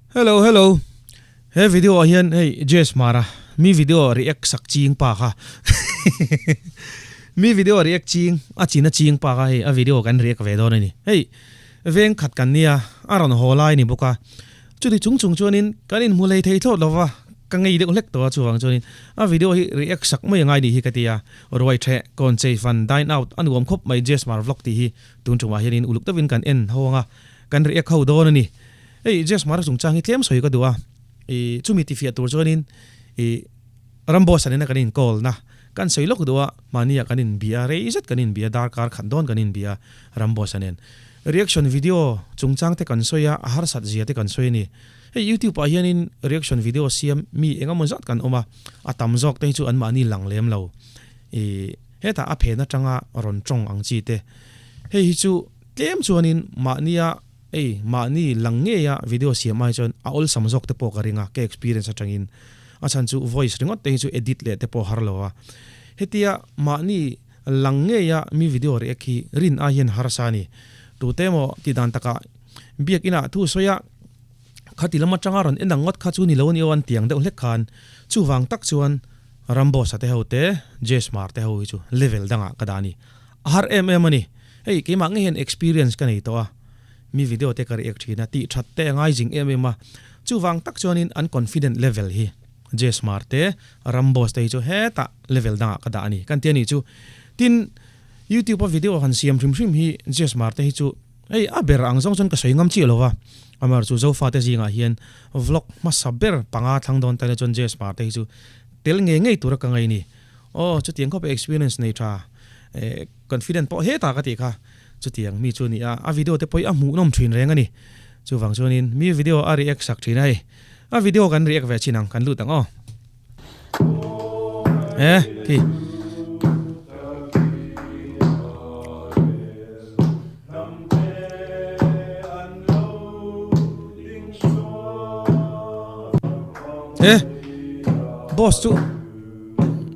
Hello hello he video ah hian hei Jess Mara mi video react sak ching pa kha mi video react ching a china ching pa kha hei a video kan react ve dawn a ni hei veng khat kan nia a rawn haw lai ni bawk a chuti chung chung chuanin kan inhmu hlei thei thlawt lova ka ngei deuh hlek tawh a chuvang chuanin a video hi react sak mai angai ni hi ka ti a ruai theh kawn chei fan dine out a nuam khawp mai Jess Hmar vlog tih hi tun tumah hianin uluk deuhin kan en ho anga kan react ho dawn a ni. Hei Jess Hmar chungchang hi tlem sawi ka duh a, ih chumi tifiah tur chuanin ih Rambo Sanena kan inkawlna kan sawi lawk duh a, mahnia kan inbia rei zet kan inbia darkar khat dawn kan inbia Rambo Sanen. Reaction video chungchang te kan sawi a, a harsat zia te kan sawi a ni. Hei YouTube ah hianin reaction video siam mi engemaw zat kan awm a, a tam zawk te hi chu anmahni lang lem lo. Ih hetah a phen atanga rawn tawng ang chi te. Hei hi chu tlem chuanin mahnia Ei, mahni lang ngeia video siam ai chuan a awlsam zawk te pawh ka ring a, ka experience atangin. A chhan chu voice ringawt te hi chu edit leh te pawh har lo a. Hetia mahni lang ngeia mi video react hi rin ai hian harsa a ni. Tute emaw tih dan takah biak inah thu sawi a, khati lam atanga rawn en ang ngawt kha chu ni lo a ni aw an tiang deuh hlek khan. Chuvang tak chuan Ramboss a te ho te, Jess Hmar te ho hi chu level dangah ka dah a ni. A har em em a ni. Hei keimah ngei hian experience ka nei tawh a, mi video te ka react thin a, tih that te a ngai zing em em a, chuvang tak chuanin an confident level hi Jess Hmar te, Ramboss te hi chu hetah level dangah ka dah a ni kan ti a nih chu. Tin, YouTube a video han siam hrim hrim hi Jess Hmar te hi chu hei a ber ang zawng chuan ka sawi ngam chiah lo va, amaherawh chu Zofa te zingah hian vlog hmasa ber panga thlang dawn taina chuan Jess Hmar te hi chu tel ngei ngei tura ka ngai a ni. Aw, chutiang khawp experience nei tha, confident pawh hetah ka tih kha, chutiang mi chu a ni a, a video te pawh hi a hmuhnawm thin reng a ni. Chuvang chuanin mi video a react sak thin a hei, a video kan react ve chin ang, kan lut ang aw. E, khi. E, boss chu.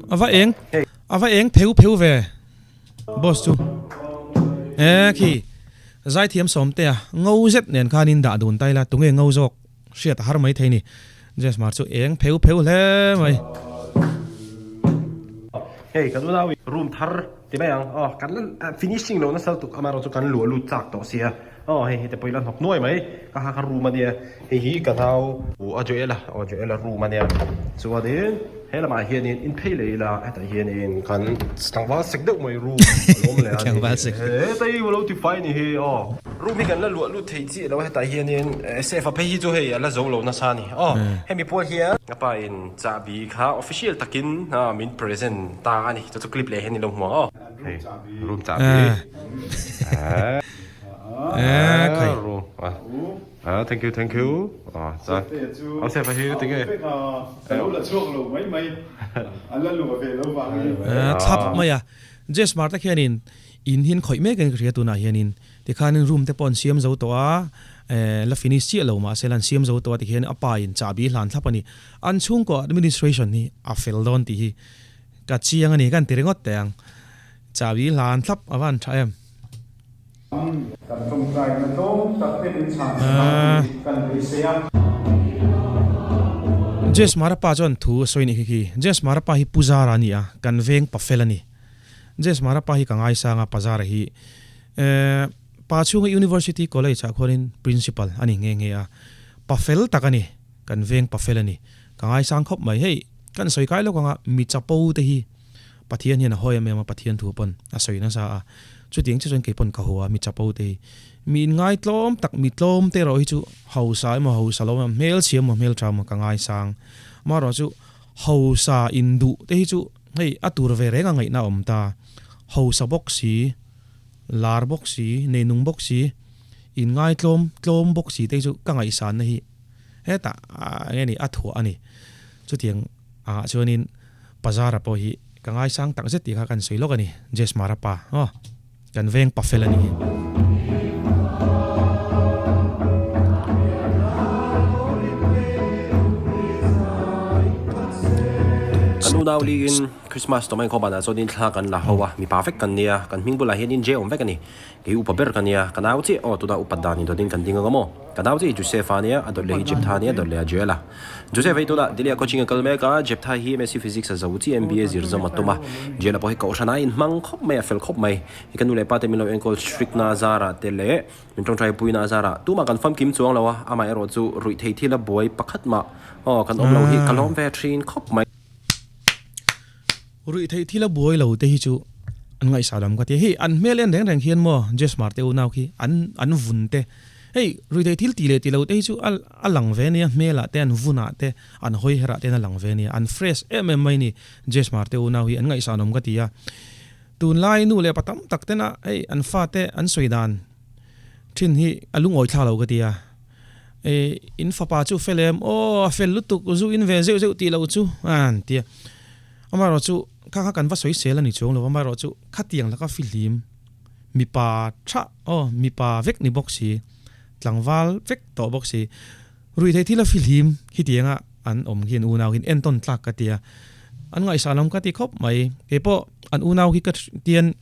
A va eng a va eng pheu pheu ve boss chu e khi zaithiam sawmtea ngo zet nen khanin dah dun ta ila tunge ngo zawk hriat a har mai thei ni Jess Hmar chu eng pheu pheu hle mai. Hei kan unau in room thar ti mai ang aw kan la finishing lo nasa lutuk amaherawh chu kan luah lut chak tawh sia aw hei hete pawh ila hnawk nuai mai ka ha kha room ania hei hi ka nau a Joel a aw Joel a room ania chuanin he lamah hianin in phei leh ila hetah hianin kan tlangval sek deuh mai room a lo awm leh a heta hi lo ti fai a ni hi aw room hi kan la luah lut thei chiah lo a hetah hianin safe a phei hi chu hei a la zo lo nasa a ni aw hemi pual hian ka pa in chahbi kha official takin min present ta a ni chu chu clip leh hian i lo hmu ang aw hei room chahbi room ah thank you thank you ah cha a safe a hi tinge ka lo la chhuak lo mai mai an la luah ve lo vang in thlap mai a Jess Hmar te khianin in hi an khawih mek in ka hria tunah hianin Tikhanin room te pawh an siam zo tawh a, eh, la finish chiah lo mahse la an siam zo tawh a tikhian a pa in chahbi hlan thlap a ni. An chhungkaw administration hi a fel dawn tih hi ka chiang a ni, kan ti ringawt teh ang. Chahbi hlan thlap a va han tha em. Kan tawngtaina tlawm tak te min chhan sak ang tih kan beisei a. Jess Marapa chuan thu a sawi nih khi khi. Jess Marapa hi Puzara a ni a, kan veng pa fel a ni. Jess Marapa hi ka ngaisang a, Pazara hi Eh, pa chhunga University College ah khuanin Principal a ni nghe nghe a, pa fel tak a ni, kan veng pa fel a ni, ka ngaisang khawp mai. Hei, kan sawi kai lawk anga mi chapo te hi Pathian hian a hawi em em a, Pathian thu pawn a sawi nasa a, chutiang chiah chuan kei pawn ka hua a, mi chapo te hi. Mi inngai tlawm tak, mi tlawm te erawh hi chu hausa emaw hausa lo emaw, hmelchhia emaw hmeltha emaw ka ngaisang. Amaherawh chu hausa induh te hi chu hei a tur ve reng a ngaihna a awm ta, hausa bawk si, Lar bawk si, neinung bawk si, inngaitlawm tlawm bawk si te hi chu ka ngaihsanna hi hetah eng nge ni a thuah a ni. Chutiang angah chuanin Pazara pawh hi ka ngaisang tak zet tih kha kan sawi lawk a ni, Jess Mara pa aw, kan veng pa fel a ni. Kan unau liin Christmas tawm a inkhawm banah chuanin thla kan la ho a, mipa vek kan nia, kan hming bulah hianin J awm vek a ni. Kei upa ber ka nia, ka nau chiah aw, tunah upat dan indawtin kan ding ang a maw? Ka nau chu Joseph-a ania, a dawt leh hi Jeptha ania, a dawt leh a Joel-a. Joseph-a hi tunah Delhi-ah coaching a kal mek a, Jeptha hi MSc Physics a zo chi MBA zir zawm a tum a. Joel-a pawh hi kohhran a inhmang khawp mai, a fel khawp mai. Hei ka nu leh pa te min lo enkawl strict na zarah te leh min tawngtai pui na zarah tumah kan famkim chuang lo a, amaherawh chu ruih theih thil a buai pakhat mah aw kan awm lo hi ka lawm ve thin khawp mai. Ruih theih thil a buai lo te hi chu an ngaihsah lam ka ti a, hei an hmel en reng reng hian maw Jesmar te unau khi an an vun te hei ruih theih thil ti leh ti lo te hi chu a a lang ve ania hmel ah te an vun ah te an hawi her ah te an a lang ve ania an fresh em em mai ni Jesmar te unau hi an ngaihsah nawm ka ti a tunlai nu leh pa tam tak tena hei an fa te an sawi dan thin hi a lungawi thlak lo ka ti a e in fapa chu fel em aw a fel lutuk zu in ve zeuh zeuh tih loh chu an ti a. Amaherawh chu kha kha kan va sawi sel a ni chuang lo, amaherawh chu khatiang laka fihlim mipa tha aw mipa vek ni bawk si, tlangval vek tawh bawk si, ruihtheih thila fihlim hitianga an awm hian unau hian entawn tlak ka ti a, an ngaihsah lam ka ti khawp mai. Keipawh an unau hi ka tian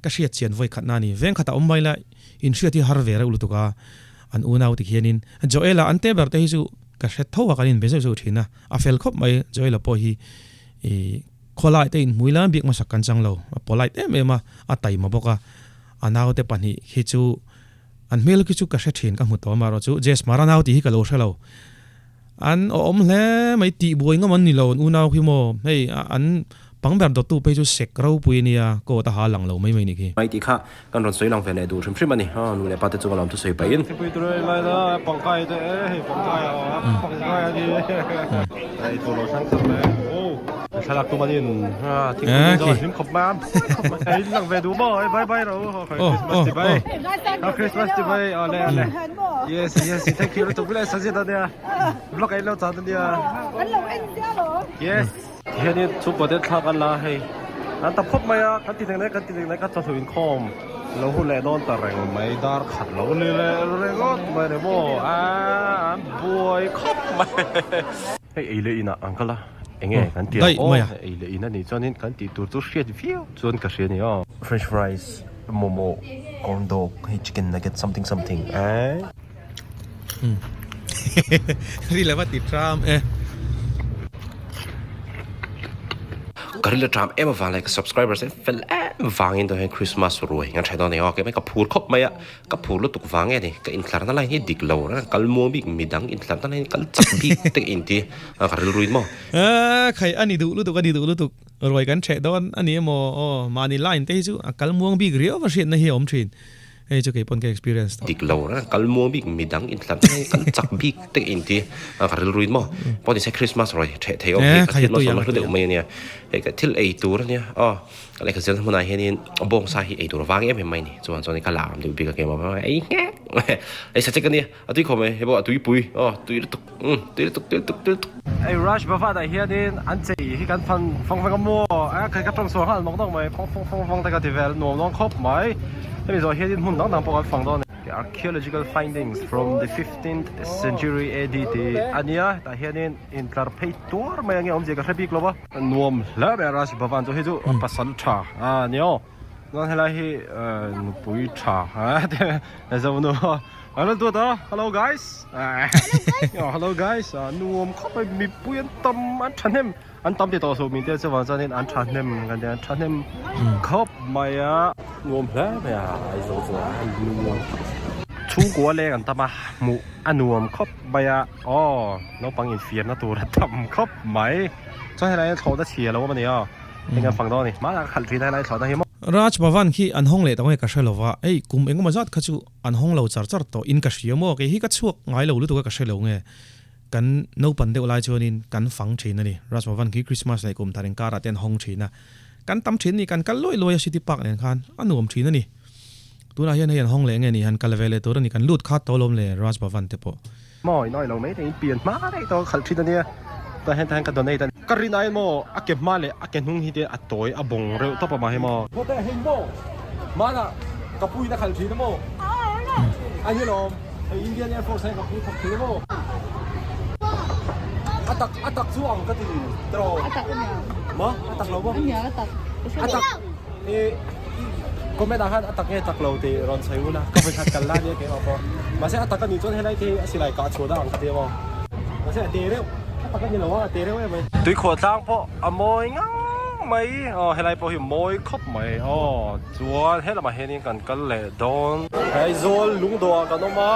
ka hriat chian vawi khatna a ni, veng khatah awm mai la inhriat hi har ve reuh lutuk a, an unau tikhianin Joel-a an te ber te hi chu ka hre tho a kan inbe zeuh zeuh thin a. A fel khawp mai, Joel-a pawh hi i khawlai te inhmui la bik hmasak kan chang lo, a polite em em a, a taima bawk a, a naute pahnih khi chu an hmel khi chu ka hre thin ka hmu tawh amaherawh chu Jess Mara nau tih hi ka lo hre lo, an awm hle mai tihbuai ngam an ni lo an unau khi maw hei an pangber dawttu phei chu sek ropui ania coat a ha lang lo mai mai nih khi. Mai tih kha Kan rawn sawi lang ve leh duh hrim hrim a ni. Aw, nu leh pa te chu ka lawm thusawi pahin. Thingpui tur a lai la, pangkai te e, hei pangkai a awm a, pangkai a ni. Ei tur lo thlang thlang mai. Aw, thlalak tum a nin. Thingpui min zawh a hlim khawp mai a, khawp mai. Ei lang ve duh maw? Ei bye bye ro. Christmas ti bai. Christmas ti bai. Aw le le. Yes, yes, thank you lutuk vile sajit a nia. Vlog ei lo chan a nia. An lo en sia lo. Yes. Tihianin chhungkua te thlak an la a hei an tam khawp mai a kan ti hneng kan ti hneng kan chawhnu inkhawm lo hun leh dawn ta reng mai dar khat lo ni leh ringawt mai ni maw aaa an buai khawp mai hei ei leh inah an kal a enge kan tih ang aw ei leh in anih chuanin kan tih tur chu hriat viau chuan ka hria a ni aw french fries momo corn dog hei chicken nugget something something eee. Ri lova ti tram e. Ka rilru tram em avang leh ka subscribers te fel em vangin tawh hian Christmas ruai kan hre dawn a ni aw kei mai ka phur khawp mai a ka phur lutuk vang nge ni ka intlarna line hi dik lo a kal muang bik midang intlarna line kal chak bik te ka inti a ka rilru in maw. Khai a ni duh lutuk a ni duh lutuk ruai kan hreh dawn a ni emaw aw mahni line te hi chu a kal muang bik riau a hriatna hi a awm thin. Hei chu kei pawn ka experience tawh. Dik lo reng kal muang bik midang intlan thleng kal chak bik te in ti a ka rilru in maw pawh nise Christmas rawi theh thei awm hi ka thil malsawm na hlu deuh mai ania hei ka thil ei tur ania aw ka lehkha zirna hmunah hianin bawngsa hi ei tur vang em em mai ni chuan chuan ka lam deuh bik a keimah ei nghek ei sa chek ania a tui khawp mai hei pawh a tuipui aw tui lutuk umm tui lutuk tui lutuk tui lutuk. Hei Raj Bhavan ah hianin an chei hi kan fan fang vek a maw a ka tawng chhuah nghal nawk nawk mai fang fang fang fang te ka ti vel nuam dawn khawp mai hemi zawh hianin hmun dang dang pawh kan fang dawn a ni. Archaeological findings from the 15th century AD tih a nia tah hianin intlar phei tuar mai ang nge awmzia ka hre bik lo va. Nuam hle mai a Raj Bhavan chu hei chu pasal tha a ni aw chuan helai hi nupui tha a zo nu. Hello duat a, hello guys. Hello guys, nuam khawp mai mipui an tam an thahnem an tam ti tawh suh min tia chuvang chuanin an thahnem kan tia an thahnem khawp mai a nuam hle mai a Aizawl chu a nuam chhungkua leng an tam a hmuh a nuam khawp mai a aw naupang infiamna tur a tam khawp mai chuan helai hian thlawhna chhia lo awm a ni aw heng an fang dawn a ni hmanah ka khalh thin a helai thlawhna hi maw. Raj Bhavan khi an hawng leh ta nge ka hre lova hei kum engemaw zat kha chu An hawng lo char char tawh in ka hria maw? Kei hi ka chhuak ngai lo lutuk a ka hre lo nge. Kan naupan deuh lai chuanin kan fang thin a ni. Raj Bhavan khi Christmas leh kum thar inkarah te an hawng thin a. Kan tam thin a ni, kan kal luai luai a City Park nen khan a nuam thin a ni. Tunah hian hei an hawng leh nge ni, han kal ve leh tur a ni, kan lut khat tawh alawm le Raj Bhavan te pawh. Maw in awilo mai thei in pian hma daih tawh khalh thin a nia. Tah hian tah hian ka donate a ni. Ka rin aiin maw a ke hma leh a ke hnung hi te a tawi a bawng reuh tawp a mah hi maw. Khawte hei maw hmanah ka pu in a khalh thin a maw a hi lawm hei Indian Air Force ah hian ka pu thawk thin a maw a tak a tak chu ang ka ti tiraw A tak a nia. Maw a tak lo maw A nia a tak. A tak i comment ah khan a tak nge tak lo tih rawn sawi ula ka vawikhat kal la nia keimah pawh. Mahse a tak a nih chuan helai te hi a silai kah chhuah dah ang ka ti emaw. Mahse a te reuh, a tak a ni lo a, a te reuh em mai. Tuikhuah tlang pawh a mawi ngang mai, aw helai pawh hi mawi khawp mai aw. Chuan helamah hianin kan kal leh dawn. Aizawl lungdawhah kan awm a.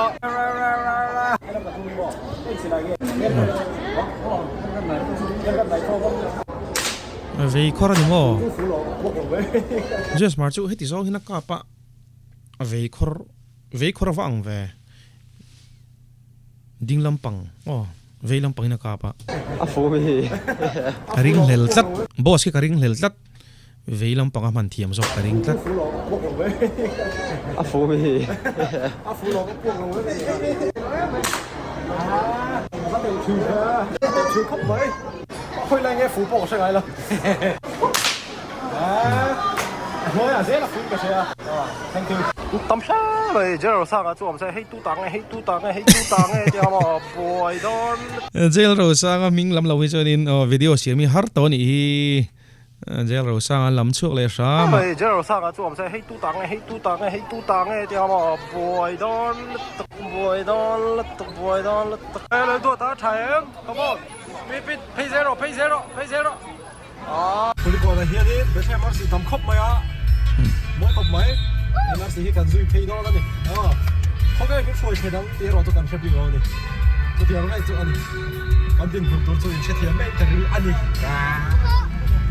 Vei khawr a ni maw? James Hmar chu heti zawng hian a kap a, a vei khawr vei khawr a va ang ve. Ding lampang aw vei lampang in a kap a. A fu mi. Ka ring hlel tlat, boss khi ka ring hlel tlat. Vei lampang a hman thiam zawk ka ring tlat. A fu mi. Tam hle mai General Sanga chu awm se hei tu ta nge hei tu ta nge hei tu ta nge tia maw buai dawn. Jail Rosanga hming lam lo hi chuanin video siam hi har tawh a nih hi. Jail Rosanga lam chhuak leh hram a. Jail Rosanga chu awm se hei tu ta nge hei tu ta nge hei tu ta nge tia maw buai dawn lutuk buai dawn lutuk buai dawn lutuk. Hello duat a tha em come on pit pit phei zel rawh phei zel rawh phei zel rawh. Kulikawnah hianin Bethlehem arsi tam khawp mai a, mawi khawp mai. Heng arsi hi kan zui phei dawn a ni. Khawvel min hruai thei dang tih erawh chu kan hre bik lo a ni. Chutiang reng chu a ni. Kan dinhmun tur chu inhrethiam mai ka ring a ni.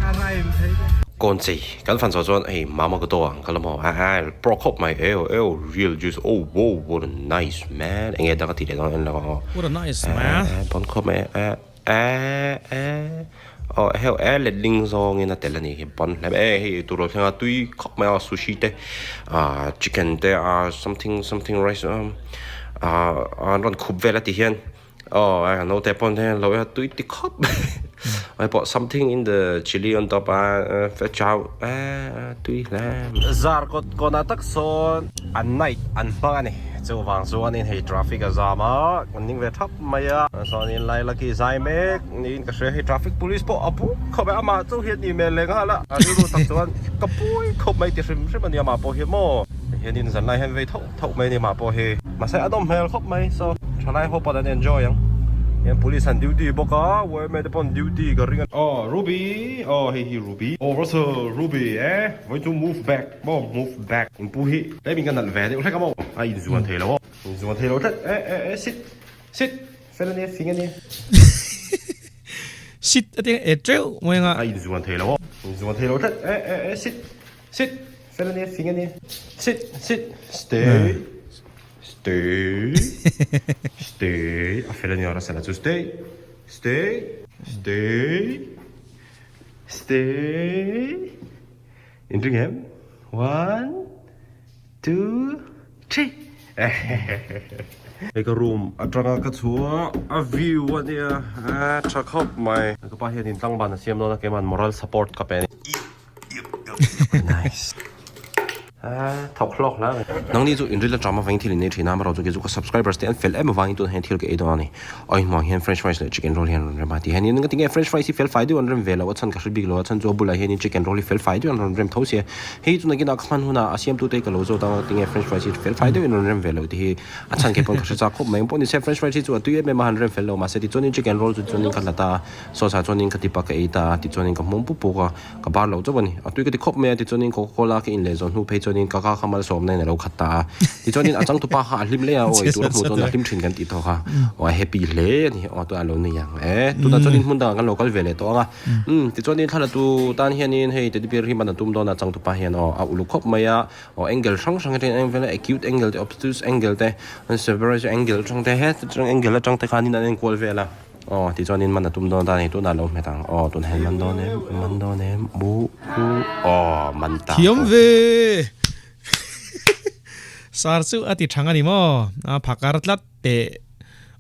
A rhyme thei deuh. Kawnchei kan fan chho chuan hei mama ka to ang ka la maw a a pro khawp mai eo eo real juice oh wow what a nice man enge dang a tih leh dawn en lo ang aw What a nice man. a bon khawp mai a A e aw heu e letling zawngin a tel a nih hi pawn hle mai e hei eitur lo thleng a tui khawp mai a sushi te ah chicken te ah something something rice ah an rawn khup vel a ti hian aw a naute pawn hian lo e tui ti khawp mai hei pawh something in the chilli on top a chow a tui hle mai. Zar kawt kawnah tak sawn an night an hmang a ni chuvang chuanin hei traffic a zam a kan ning ve thap. mai a chuanin lilac hi zai mek niin ka hria hei traffic police pawh a pui khawp mai amah chu hian ni hmel leh nghal a a rilru tak chuan ka pui khawp mai ti hrim hrim a ni amah pawh hi maw hianin zan lai hian vei thauh thauh mai a ni amah pawh hi mahse a nawm hmel khawp mai so thalai ho pawn an enjoy ang hian police an duty bawk a yma te pawn duty ka ring a aw Ruby aw hei hi Ruby aw Russell Ruby e vawiin chu move back maw move back inpu hi tlem in ka nalh ve deuh hlek a maw a inzuan thei lo aw. Inzuan thei lo tlat e e e sit sit fel ania fing ania. Sit a ti e teuh mai anga. A inzuan thei lo aw. Inzuan thei lo tlat e e e sit sit fel ania fing ania sit sit stay stay stay a fel ania Russell-a chu stay stay stay stay inring em one two three Hei ka room atanga ka chhuah a view a nia a tha khawp mai ka pa hian in tlangban a siam dawn a keimah moral support ka pe a ni nice a thawk hlawk hle mai nangni chu inril atang avangin thil in ei thin a amaherawhchu kei chu ka subscribers te an fel em avangin tunah hian thil ka ei dawn a ni. Aw hmuh ang hian french fries leh chicken roll hi an rawn rem a ti hian engati nge french fries hi fel fai deuh an rem ve loh a chhan ka hre bik lo a chhan chu a bulah hianin chicken roll hi fel fai deuh an rawn rem tho sia hei chu nakinah ka hman hunah a siamtute hi ka lo zawt ang engati nge french fries hi fel fai deuh in rawn rem ve loh tih hi a chhan kei pawn ka hre chak khawp mai engpawh ni se french fries hi chu a tui em em a han rem fel lo mahse tichuanin chicken roll chu tichuanin ka hlat a sauce ah chuanin ka tip a ka ei ta a tichuanin ka hmawm pup puk a ka bar lo chauh a ni a tui ka ti khawp mai a tichuanin coca cola ka in leh zawh hnu phei chuanin ka ka kha malsawmna in a lo khat ta a tichuanin a changtupa kha a hlim leh a aw eitur a hmuh chuan a hlim thin kan tih tawh kha aw a happy hle a ni aw tunah a lo nei ang e tunah chuanin hmun dangah kan lo kal ve leh tawh ang a umm tichuanin thla la tu tan hianin hei teddy bear hi man a tum dawn a changtupa hian aw a uluk khawp mai a aw angle hrang hrang atangin a en vel a acute angle te obtuse angle te angle atang te he angle atang te khanin an enkual vel a. Aw tichuanin man a tum dawn ta a ni tunah lo hmet ang aw tunah hian man dawn em man dawn em u u aw man ta Thiam ve Sar chu a ti thang a ni maw a phakar tlat teh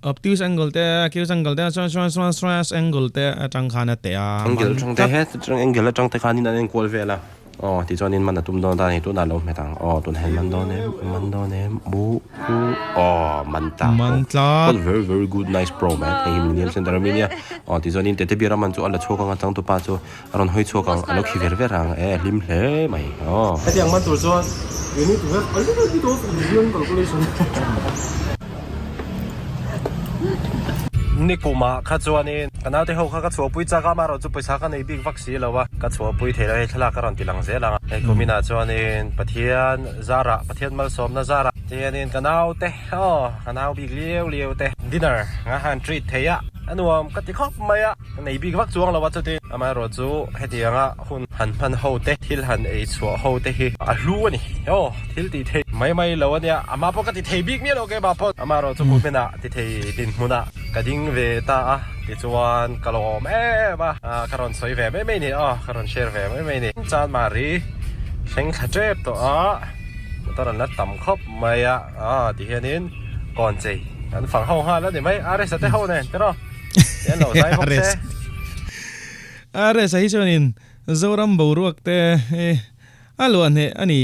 obtuse angle te acute angle te chuan chuan chuan stress angle te atang khan a teh a man tlat angle atang te khanin an enkual vel a. Aw tichuanin man a tum dawn ta a ni tunah lo hmet ang aw tunah hian man dawn em man dawn em u u aw man ta Man tlat What very very good nice pro man hei hi Millennium Center ami nia aw tichuanin tete beer a man chu a la chhuak ang a changtupa chu a rawn hawi chhuak ang a lo khi ver ver ang e a hlim hle mai aw. Hetiang man tur chuan you need to have a little bit of Indian calculation. Nikumah kha chuanin ka naute ho kha ka chhuahpui chak a, amaherawh chu pawisa ka nei bik vak si lo a, ka chhuahpui thei lo hei thlalak ka rawn ti lang zel ang a. Hei kuminah chuanin Pathian zarah, Pathian malsawmna zarah hianin ka naute aw ka nau bik liau liau te dinner nga han treat thei a, a nuam ka ti khawp mai a, ka nei bik vak chuang lo a chutin amaherawh chu hetianga hun han hman ho te thil han ei chhuah ho te hi a hlu a ni aw thil tih theih mai mai lo a nia amah pawh ka ti thei bik miah lo keimah pawh amaherawh chu kuminah ti thei dinhmunah ka ding ve ta a tichuan ka lawm em a ka rawn sawi ve mai mai ni aw ka rawn share ve mai mai ni Chanmari thleng thla tep tawh a motor an la tam khawp mai a tihianin kawn chei an fang ho nghal a ni mai RS a te ho nen tiraw ti an lo zai bawk se. RS a hi chuanin Zoram boruak te a luah hneh a ni.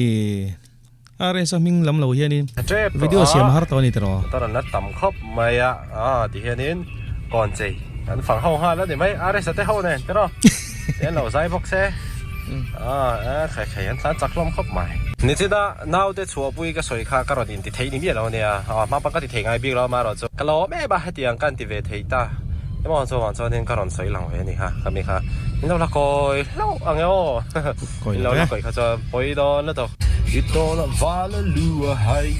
RS a hming lam lo hianin video siam a har tawh a ni tiraw? Motor an la tam khawp mai a, aa ti hianin kawn chei an fang ho nghal a ni mai, RS a te ho nen tiraw ti an lo zai bawk se, aa khai khai an tlan chak hlawm khawp mai. Nichina naute chhuahpui ka sawi kha ka rawn inti thei ni miah lo ania, aa hma pang ka ti thei ngai bik lo amaherawh chu ka lawm em a hetiang ka inti ve thei ta emaw chuan chuanin ka rawn sawi lang ve a ni kha, khami kha in lo la kawi hlauh ang e aw. Kawi lo la kawi kha chuan pawi dawn lutuk. I tawna vala lu a hai.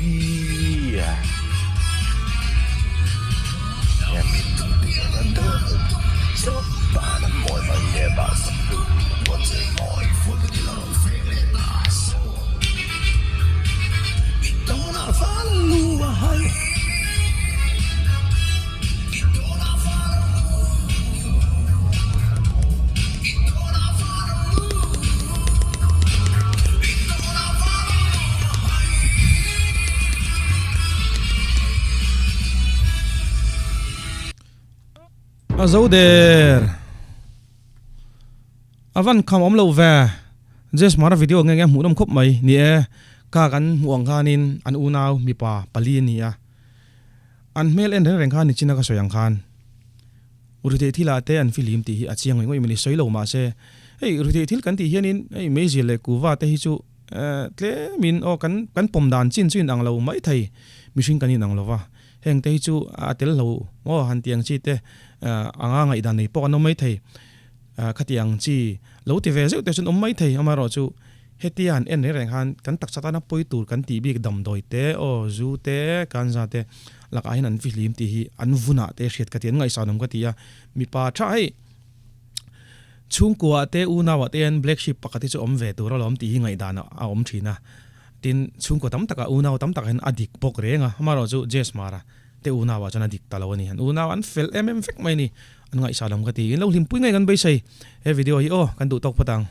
A zo der. A van kham awm lo ve. Jess Mara video nge nge hmuh nawm khawp mai. Ni e, ka kan hmuh ang khanin an unau mipa pali a ni a. An hmel en reng reng khan nichina ka sawi ang khan. Ruthei thilah te an fihlim tih hi a chiang ngawih ngawih mai ni sawi lo mahse hei ruthei thil kan tih hianin hei meizil leh kuva te hi chu tlemin aw kan kan pawm dan chin chu inang lo mai thei mihring kan inang lo va heng te hi chu a tel lo aw han ti ang chi te anga ngaihdan nei pawh an awm mai thei khatiang chi lo ti ve zeuh te chuan awm mai thei amaherawhchu Hetia han en reng reng khan kan taksa tana pawi tur kan tih bik damdawi te, aw, zu te, kanza te lakah hian an fihlim tih hi an vunah te hriat ka ti, an ngaihsan awm ka ti a. Mipa tha hei chhungkuaah te unauah te hian black sheep pakhat hi chu awm ve tur alawm tih hi ngaihdan a awm thin a. Tin, chhungkua tam takah unau tam takah hian a dik bawk reng a, amaherawhchu chu Jess Mara te unauah chuan a dik ta lo a ni. An unau an fel em em vek mai a ni, an ngaihsan awm ka ti. In lo hlimpui ngei kan beisei he video hi aw, kan duh tawk phawt ang.